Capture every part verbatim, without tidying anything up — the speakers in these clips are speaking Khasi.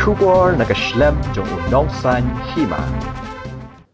Khubor na ka shlem jong u Nongsaiñ Hima.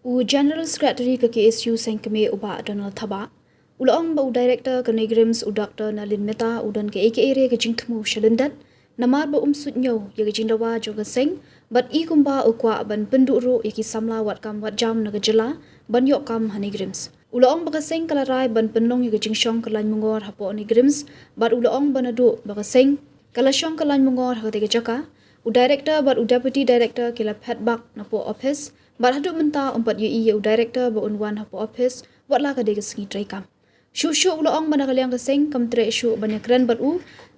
U General Secretary ka K S U Seng Kmie u Bah Donald Thabah u la ong ba u Director ka NEIGRIHMS u Doctor Nalin Mehta u don kaei kaei re ka jingthmu sha lyndet namar ba um suidñiew ïa ka jingdawa jong ka seng bad i kumba u kwah ban pynduh ruh ïa ki samla wad kam wad jam na ka jylla ban ïoh kam ha NEIGRIHMS. U la ong ba ka seng ka la rai ban pynlong ïa ka jingshong kyllain mungor hapoh NEIGRIHMS bad u la ong ba naduh ba ka seng ka la shong kyllain mungor ha katei ka jaka, u Director bad u Deputy Director ki la phet bak napoh ophis bad haduh mynta ym pat ïohi ïa u Director ba un wan hapoh ophis wat la ka dei ka sngi treikam. Shuh shuh u la ong ba na ka liang ka seng kam treh shuh ban ïakren bad u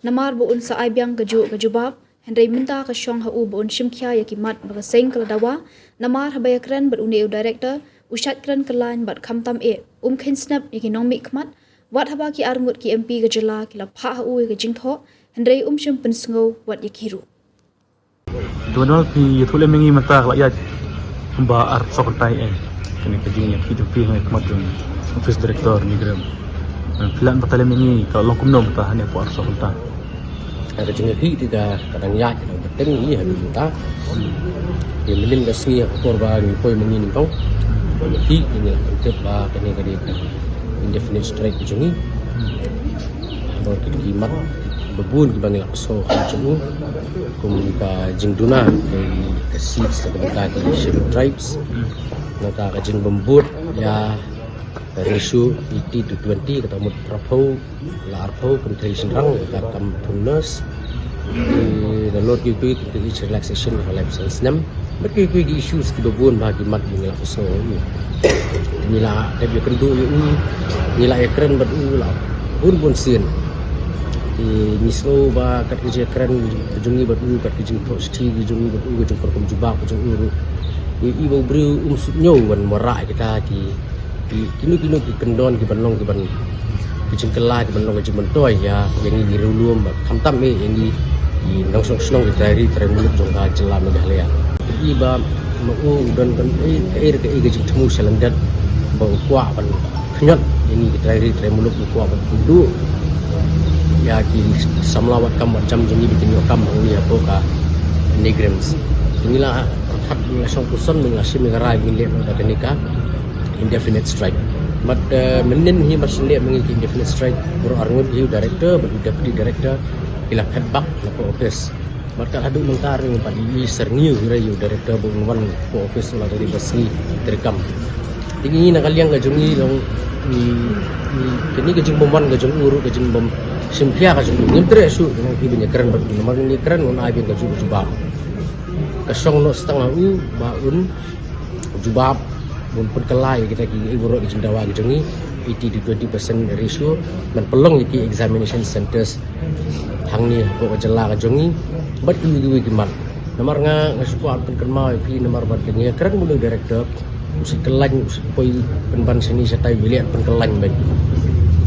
namar ba un sa ai biang kajuh ka jubab, hynrei mynta ka shong ha u ba un shim khia ïa ki mat ba ka seng ka la dawa namar haba ïakren bad une u Director u shait kren kyllain bad khamtam eh um kheiñ snep ïa ki nongmihkhmat, wat haba ki arngut ki M P ka jylla ki la phah ha u ïa ka jingthoh, hynrei um shym pynsngew wat ïa ki ruh. Donald, phi ïathuh lem ïa ngi mynta ka la ïaid kumba arphew kynta eh. Kane ka jingïakhih jong phi ha khmat jong Office Director NEIGRIHMS. Phi lah ban batai lem ïa ngi ka long kumno mynta hangne hapoh arphew kynta. Ka jingïakhih te ka dang ïaid, ka dang bteng ïa ngi ha mynta. Ïa mynnin ka sngi ha ka por ba ngi poi ma ngi nyngkong, ka jingïakhih te ngi la pyntip ba kane ka dei ka indefinite strike ka jong ngi. Bad ki mat ba bun kiba ngi la kynmaw ha jong u kum ka jingduna ka, ka seats ka bynta ki Scheduled Tribes. Nangta ka jingbym bud ïa ratio eighty to twenty, kata mut arphew la arphew kynthei shynrang ka kam thung nurse. Ki la lut kiwei kiwei ki age relaxation ka laiphew san snem. Bad kiwei kiwei ki issues kiba bun ba ki mat ngi la kynmaw. Ngi la dep ïakynduh ïa u, ngi la ïakren bad u la bun bun sien. Te ngi sngew ba kat ka jingïakren ka jong ngi bad u, kat ka jingthoh shithi ka jong ngi bad u, ka jingpynrem jubab ka jong u ruh, ngi i ba u briew um suidñiew ban wanrah ïa kita ki, ki, kino kino ki kyndon kiban long kiban, ki jingkylla kiban long ka jingmyntoi ïa, ïa ngi ki riewlum bad khamtam eh ïa ngi ki nongshong shnong ki trai ri trai muluk jong ka jylla Meghalaya. I ba ma u u don kaei kaei ka jingthmu sha lyndet ba u kwah ban khñiot ïa ngi ki trai ri trai muluk, u kwah ban pynduh ïa ki samla wad kam wad jam jong ngi ba kin ïoh kam hangne hapoh ka NEIGRIHMS. Te ngi la pyrkhat, ngi la shong puson, ngi la shim ïa ka rai ba ngin leh noh da kane ka indefinite strike. Bad, eh, mynnin hi ba shu leh ma ngi ka indefinite strike, baroh arngut hi, u director bad u deputy director, ki la phet bak na ka office. Bad kat haduh mynta ruh ngim pat ïohi syrngiew hi ruh ïa u director ba un wan ka office la ka dei ka sngi treikam. Te ngi na ka liang ka jong ngi long, ngi, ngi, kane ka jingbymwan ka jong u ruh, ka jingbym shim khia ka jong u, ngim treh shuh, ngi ban ïakren bad u, namar ngi ïakren un ai biang kajuh ka jubab. Ka shong noh tang ha u ba un jubab, ban pynkylla ïa kita kiei baroh ki jingdawa ki jong ngi, eighty to twenty percent ratio, ban pynlong ïa ki examination centres hangne hapoh ka jylla ka jong ngi bad kiwei kiwei ki mat. Namar nga, nga shu kwah pynkynmaw ïa phi, namar ba ka jingïakren bad u director, u shu kylla, u shu poi pynban shane shatai, u leh pynkylla bad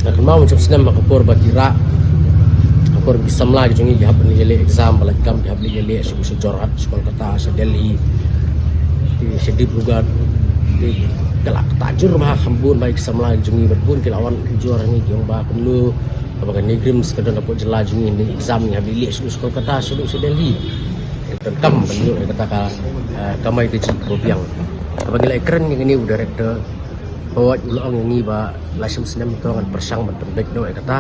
nga kynmaw mynshwa snem ha ka por ba ki rah, ha ka por ki samla ki jong ngi ki hap ban ïaleh exam ba lait kam, ki hap ban ïaleh sha, sha Jorhat, sha Kolkata, sha Delhi, sha Dibrugarh. Ka la kata jur ba kham bun ba ki samla ki jong ngi bad bun ki la wan ujor ha ngi ki ong ba kumno kaba ka NEIGRIHMS ka don hapoh jylla jong ngi, ne exam ngi hap ban ïaleh sha, sha Kolkata, sha, sha Delhi. Donkam ban ïoh ïa kata ka, eh, kamai kajih kaba biang. Haba ngi la ïakren ïa kane u director, hooid u la ong ïa ngi ba la shim snem to ngan pyrshang ban pynbeit noh ïa kata.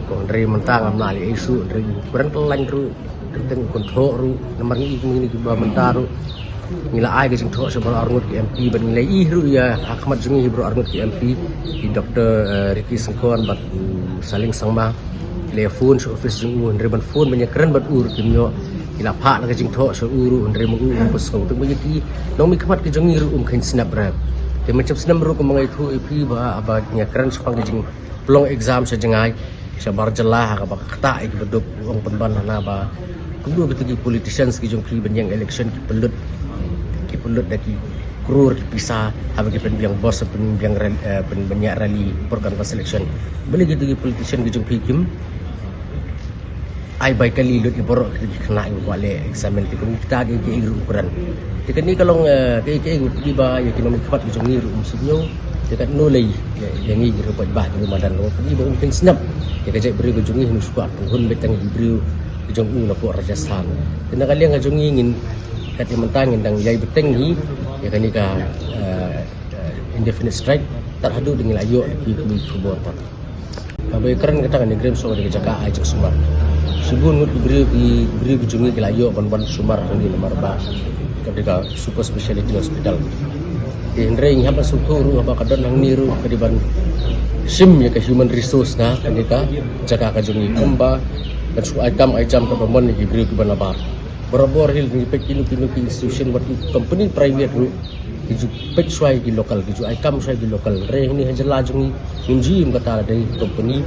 Ko hynrei mynta ngam lah leh ei shuh, hynrei u kren kylla ruh, teng teng u kynthoh ruh, namar ngi i kumne kiba mynta ruh ngi la ai ka jingthoh sha baroh arngut ki M P bad ngi la ïohi ruh ïa ha khmat jong ngi hi baroh arngut ki M P, i Doctor, eh, Ricky Syngkon bad u Saleng Sangma. Ki la phone sha office jong u, hynrei ban phone ban ïakren bad u ruh kim ïoh. Ki la phah la ka jingthoh sha u ruh, hynrei ma u um pyrshang. Te ma ïa ki nongmihkhmat ki jong ngi ruh um kheiñ snap rep. Te mynshwa snem ruh kumba nga ïathuh ïa phi ba, ba ngi ïakren shaphang ka jingpynlong exam sha jngai, shabar jylla ha kaba ktah ïa kiba duk, u ong pynban hana ba kumno kita ki politicians ki jong phi ban ïeng election ki pynlut, ki pynlut da ki klur ki pisa haba ki pynbiang bus, pynbiang rally, eh, pynbiang rally por canvass election. Balei kita ki politician ki jong phi kim ai bai kali lut ïa baroh kita ki khynnah kiba kwah leh examen, te kum kita ki, ki ruh u kren. Te kane ka long, eh, ki, ki, kiba ïa ki nongmihkhmat ki jong ngi ruh um suidñiew. Te katno lei ïa, ïa ngi ki ruh paidbah ki ruh madan ruh, kiba um kheiñ snap ïa ka jaitbynriew ka jong ngi, hynrei shu kwah pynhun beit tang ïa ki briew jong u na pdeng Rajasthan. Te na ka liang ka jong ngi ngin, kat ïa mynta ngin dang ïai bteng hi ïa kane ka, eh, eh, indefinite strike tad haduh da ngi la ïoh da ki, ki khubor pat. Kaba ïakren kata ka NEIGRIHMS ka dei ka jaka ai jingsumar. Shibun ngut ki briew, ki briew ki jong ngi ki la ïoh ban wan sumar hangne namar ba ka dei ka super speciality hospital. Te hynrei ngi hap ban sngewthuh ruh haba ka don hangne ruh ka dei ban shim ïa ka human resource na kane ka jaka ka jong ngi, kumba kan shu ai kam ai jam kaba mon ïa ki briew kiba nabar. Barabor hi ngi peit kino kino ki institution bad ki company private ruh ki ju peit shuwa ïa ki local, ki ju ai kam shuwa ïa ki local. Hynrei hangne ha jylla jong ngi ngim ju ïohi kata, lada dei company,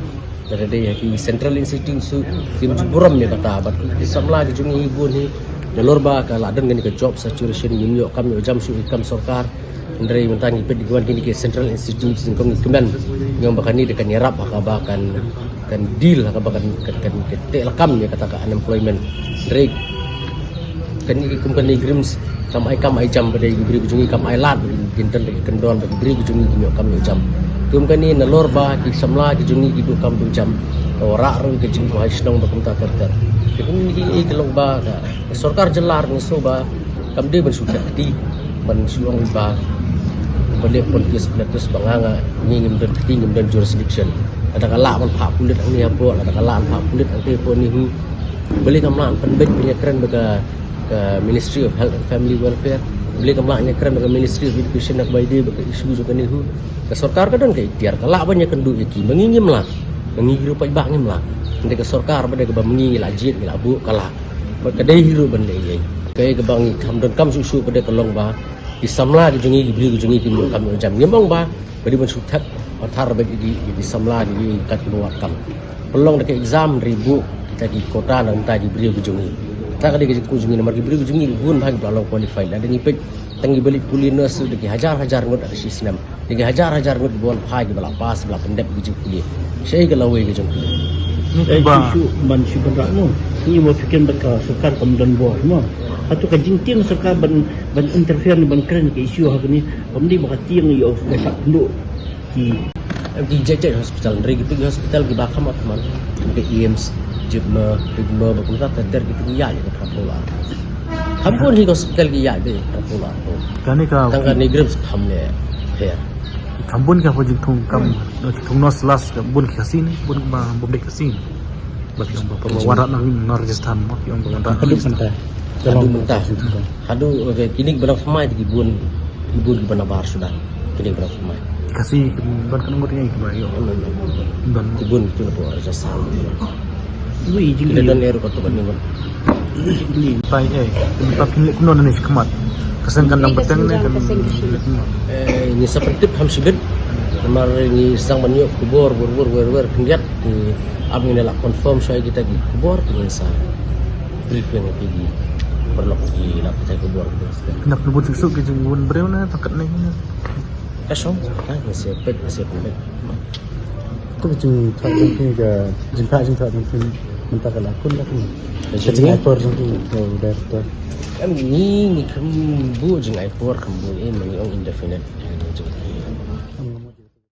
lada dei ha ki central institution, kim ju burom ïa kata. Bad ki samla ki jong ngi bun hi, nalor ba ka la don kane ka job saturation, ngim ïoh kam ïoh jam shuh ïa ki kam sorkar. Hynrei mynta ngi peit, ngi wan kine ki central institution, nyngkong ngi kmen, ngi ong ba kane dei kan ïarap ha kaba kan, kan deal ha kaba kan, kan, kan, kan teh lakam ïa kata ka unemployment. Hynrei kane, kum kane NEIGRIHMS kam ai kam ai jam ba dei ki briew ki jong ngi, kam ai lad ba kin, kin don, ba ki briew ki jong ngi kin ïoh kam ïoh jam. Kum kane nalor ba ki samla ki jong ngi ki duh kam duh jam, ka wanrah ruh ka jingbuhai shnong ba kumta ter ter. Te kum kine ki long ba ka sorkar jylla ruh ngi sngew ba kam dei ban shu thep kti, ban shu ong ba, ban leh politics, politics ba nga, nga, ngi ngim don kti, ngim don jurisdiction. Lada ka lah ban phah pulit hangne hapoh, lada ka lah ban phah pulit hangtei hapoh, ngi hu. Balei kam lah ban pynbeit ban ïakren bad ka, ka Ministry of Health and Family Welfare? Balei kam lah ïakren bad ka Ministry of Education na kaba ïadei bad ka issue jong kane, hu? Ka sorkar ka don ka iktiar, ka lah ban ïakynduh ïa ki, ma ngi ngim lah. Ma ngi ruh paidbah ngim lah. Hynrei ka sorkar ba dei kaba ma ngi ngi la jied, ngi la buh, ka lah. Bad ka dei hi ruh ban leh ei ei. Kaei kaba ngi kham donkam shuh shuh ka dei ka long ba ki samla ki jong ngi, ki briew ki jong ngi kin ïoh kam ïoh jam. Ngim ong ba ka dei ban shu thep pathar bad ïa ki, ïa ki samla ki, ki kat kiba wad kam. Pynlong da ka exam, hynrei buh kita ki quota na ka bynta ki briew ki jong ngi. Kata ka dei ka jingkyrkhu jong ngi namar ki briew ki jong ngi bun bha kiba la long qualified. Lada ngi peit tang kiba leit pule nurse ruh da ki hajar hajar ngut ha ka shi snem. Da ki hajar hajar ngut kiba wan phai, kiba la pass, ba la pyndep ki jingpule. Shaei ka lawei ka jong ki? Ngi Eh, ba shu, shu, ban shu ban rah mo. Ngi mo pyrkhat ba ka sorkar kam don bor mo. Hato ka jingtieng sorkar ban, ban interfere ne ban kren ka issue ha kane, kam dei ba ka tieng ïa ka shah pynduh ki, ki jait jait hospital, hynrei ki peit hospital kiba kham kham, ka AIIMS, Jipmer, Jipmer, ba kumta ter ter, ki peit ïa ka phraphew la. Kham bun hi ka hospital ki ïa ka phraphew la. Kane ka tang ka NEIGRIHMS kham ne pher. Kham bun ka pha jingthung kam, jingthung nurse las ka bun ki Khasi ne, bun ba bun ki Khasi ne. Ba ki ong ba, ba wanrah na, na Rajasthan mo, ki ong ba wanrah. Haduh mynta. Haduh mynta. Haduh, okay, kine kiba dang thymmai te ki bun, ki bun kiba nabar suda. Kine kiba dang thymmai. Khasi ban kan ngut ngai kiba ïoh. Ban. Ki bun kiba nabar Rajasthan. Ui, jingkylli. Kita don error kat tu kan ni bun. Ui, jingkylli. Tai eh, kita kin leh kumno ne shi khmat. Ka seng kan dang bteng ne kan. Eh, ngi sa pyntip ham shibit. Namar ngi sdang ban ïoh khubor, wer wer wer wer khyndiat. Te ap ngin ïa la confirm shuwa ïa kita ki khubor, te ngin sa brief ïa ki paralok ki la pathai khubor. Nap nubut suk suk ki jingbun briew ne, tang katne ne. Ka shong, ha, ngin sa peit, ngin sa peit. To ka jingthrang jong phi, ka jingthrang, jingthrang jong phi mynta ka la kun la kun. Ka jingthrang jong phi, ka director. Em, ngi, ngi kham buh jingai por, kham buh, eh, ma ngi ong indefinite.